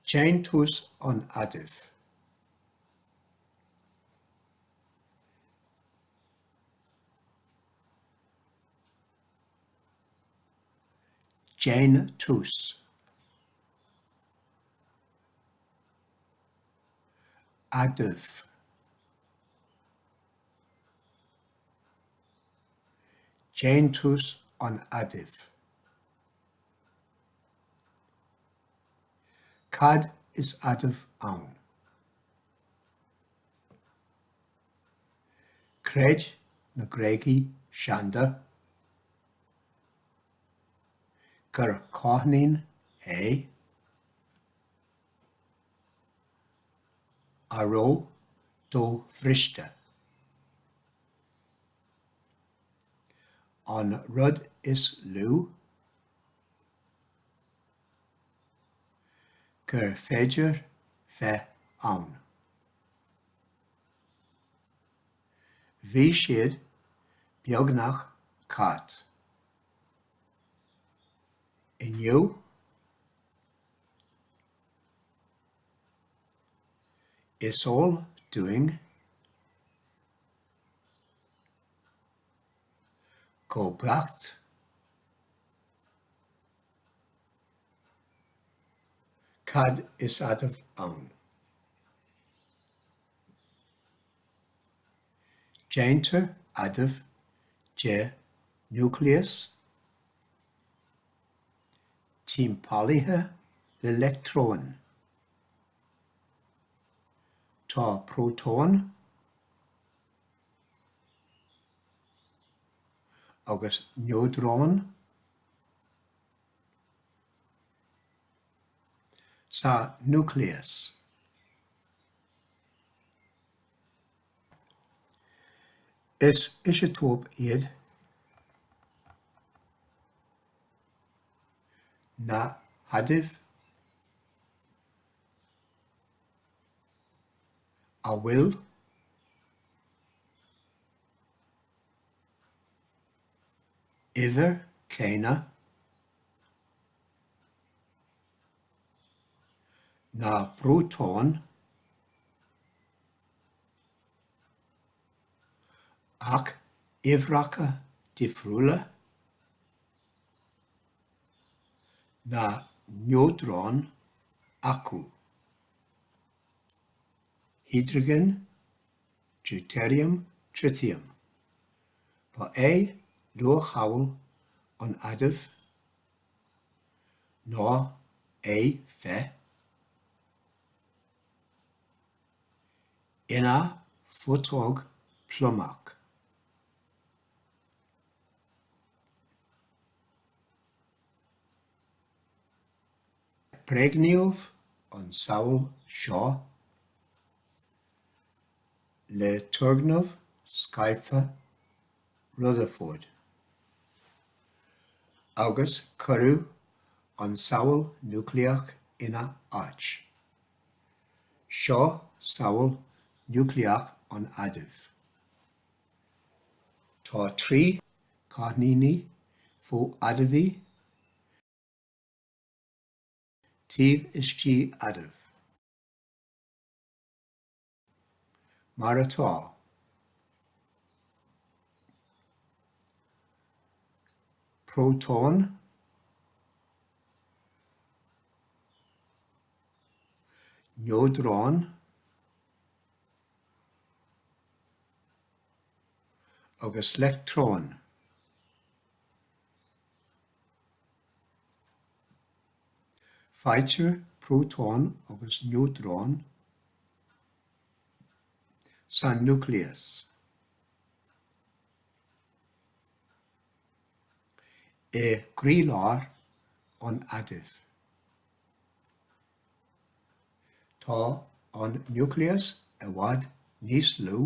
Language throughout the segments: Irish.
Déantús an adaimh. Déantús. Adamh. Déantús an adaimh. Cad is adamh ann? Chreid na Gréagaigh seanda gur cáithnín é a raibh dobhriste. An rud is lú gur féidir bheith ann. Bhí siad beagnach cat. Inniu, is eol dúinn go beacht cad is adamh ann. Déantar adamh de núicléas timpeallaithe le leictreoin. Tá prótóin agus neodróin sa núicléas. Is iseatóip iad na hadaimh a bhfuil uimhir chéanna na bprótón ach uimhreacha difriúla na neodrón acu. Hidrigin, deutériam, tritiam. Ba é luathshamhail an adaimh ná é bheith ina phutóg phlumach. Bréagnaíodh an tsamhail seo le turgnamh scaipthe Rutherford, agus cuireadh an tsamhail núicléach ina áit. Seo samhail núicléach an adaimh. Tá 3 cáithníní fo-adamhacha taobh istigh d'adamh. Mar atá. Prótón Neodrón agus leictreon. Faightear prótóin agus neodróin sa núicléas. I gcroílár an adaimh. Tá an núicléas i bhfad níos lú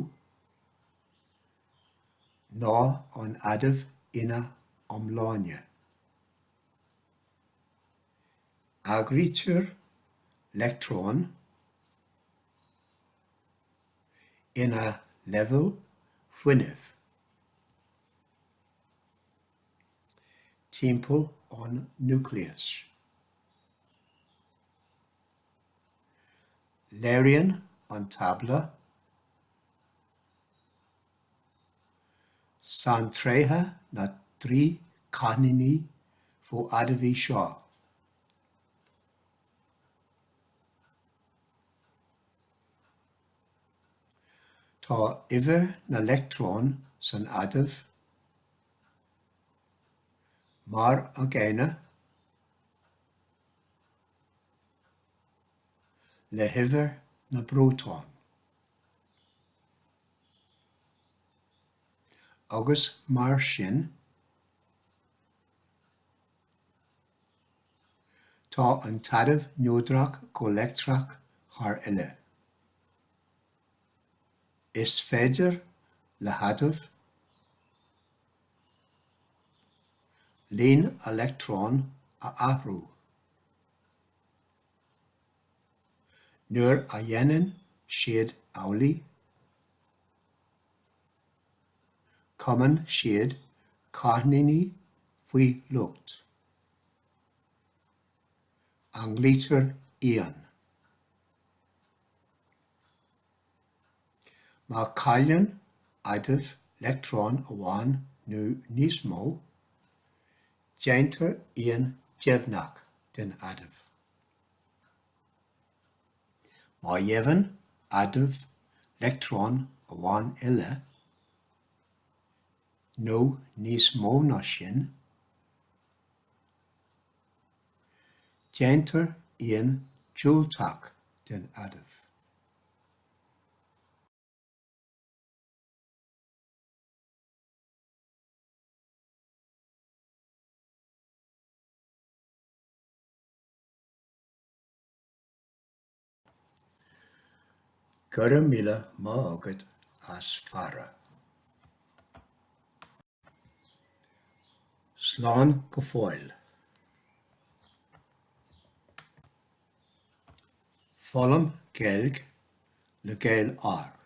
ná an adamh ina iomláine. Eagraítear leictreoin ina leibhéil fuinnimh timpeall an núicléis. Léiríonn an tábla saintréithe na dtrí cáithníní fo-adamhaí seo. Tá uimhir na leictreon san adamh mar an gcéanna le huimhir na bprótón, agus mar sin tá an t-adamh neodrach go leictreach thar uile. Is féidir le hadaimh líon a leictreon a athrú. Nuair a dhéanann siad amhlaidh, cumann siad cáithníní faoi lucht, a nglaoitear ian. Má chailleann adamh leictreon amháin nó níos mó, déantar ian deimhneach den adamh. Má gheibheann adamh leictreon amháin eile, nó níos mó ná sin, déantar ian diúltach den adamh. Go raibh míle maith agat as faire. Slán go fóill. Foghlaim Gaeilge le Gael R.